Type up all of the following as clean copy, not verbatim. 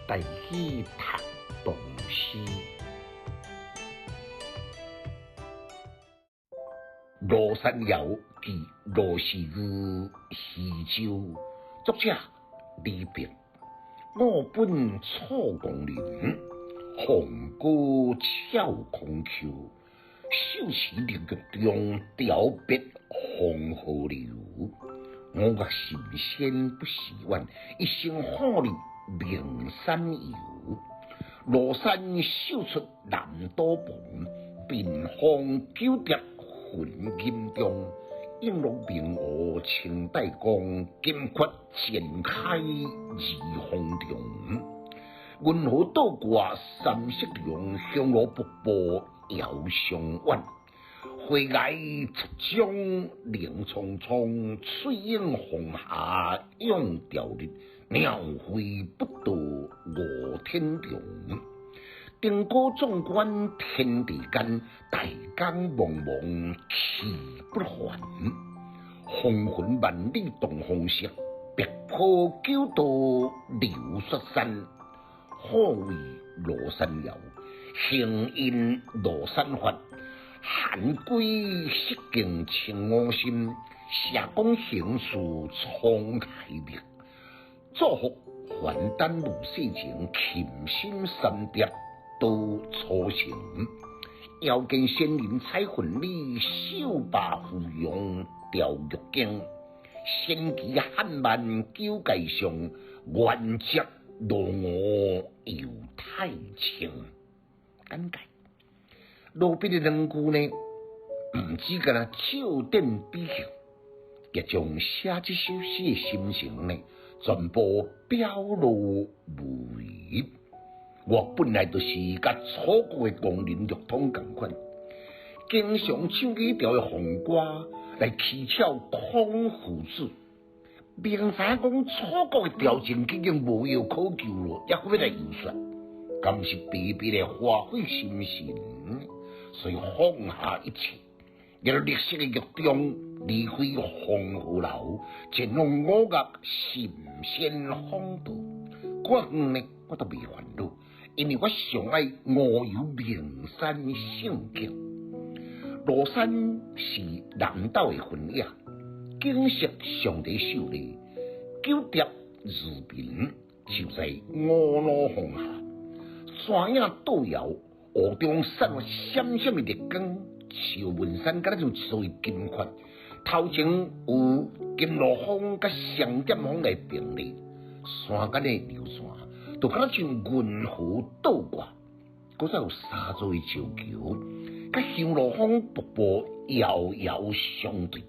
台語讀唐詩。羅山謠記羅時裕徐州，作者李白。我本楚公人，放歌俏空丘。手持绿玉中，调别黄河流。五岳神仙不是远，一生好入名山游。庐山秀出南斗篷，屏风九叠云锦中。应乐明湖清代光，金阙渐开二峰中。银河倒挂三色龙，香炉瀑布遥相远。花崖七嶂林苍苍，翠影红霞映朝日。鸟飞不到五天长。登高纵观天地间，大江茫茫去不还。风云万里动风色，碧波九道流雪山。好为庐山谣，行因庐山法。寒归失敬清我心，谢公行事沧海力。祝福还丹无世情，琴心三叠都初成。遥见仙人采魂礼，秀霸芙蓉雕玉京。仙旗汉万九界上，原则罗我游太清。简介。路边的两句呢，毋止干焦笑典比兴，也将写这首诗的心情呢，全部表露无遗。我本来就是佮楚国的公人玉通仝款，经常唱起调的红歌来取巧孔夫子。明知影讲楚国的朝政已经无药可救咯，犹阁欲来游说，敢是白白的花费心神？所以放下一切，入绿色的玉中，离开黄鹤楼，前往五岳神仙访道。我呢，我都袂烦恼，因为我上爱遨游名山胜景。庐山是南斗的分野，景色上帝秀丽，九叠如屏就在五路峰下，山影倒摇，雾中散发闪闪的绿光，像文山敢若像一座金阙，头前有金露峰佮双剑峰来并立，山间的流泉就敢若像银河倒挂，阁再有三座的石桥，佮香炉峰瀑布遥遥相对，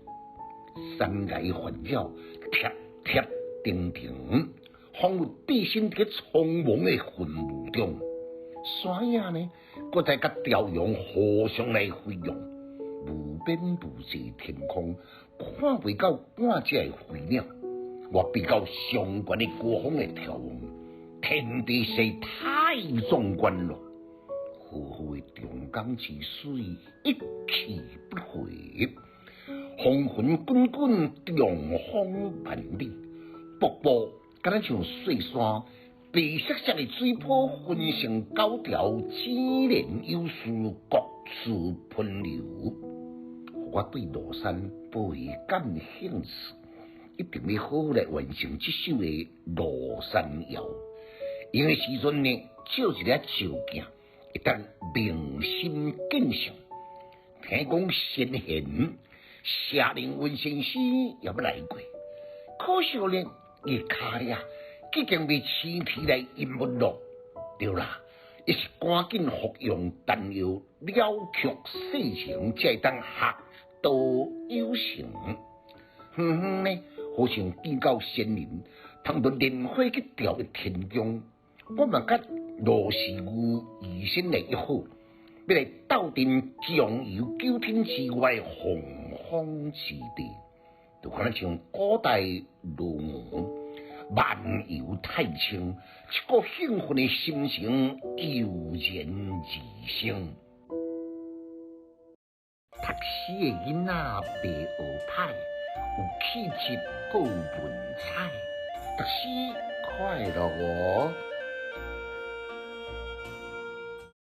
山崖环绕，贴贴亭亭，仿佛置身伫苍茫的云雾中。山影呢，阁在佮朝阳互相来辉映，无边无际天空，看袂到半只的飞鸟。我比较上悬的高峰来眺望，天地实在太壮观了。浩浩的长江之水一去不回，风云滚滚，长风万里，瀑布敢若像细山。白雪雪的水波分成九条，井然有序，各自喷流。我对庐山倍感兴趣，一定欲好好来完成这首的《庐山谣》。闲的时阵呢，照一下照镜，会当明心见性。听讲先贤谢灵运先生也捌来过，可惜呢，伊跤力已经袂青皮来阴物咯，对啦，伊是赶紧服用丹药了却世情，才会当学道有成。远远呢，好像见到仙人，捧著莲花去调的天宫。我嘛佮罗时裕预先来约好，欲来斗阵穷游九天之外的洪荒之地，就敢若像古代罗娥。漫游太清，一个兴奋的心情油然而生。读书的囡仔袂学歹，有气质阁有文采，读书快乐哦。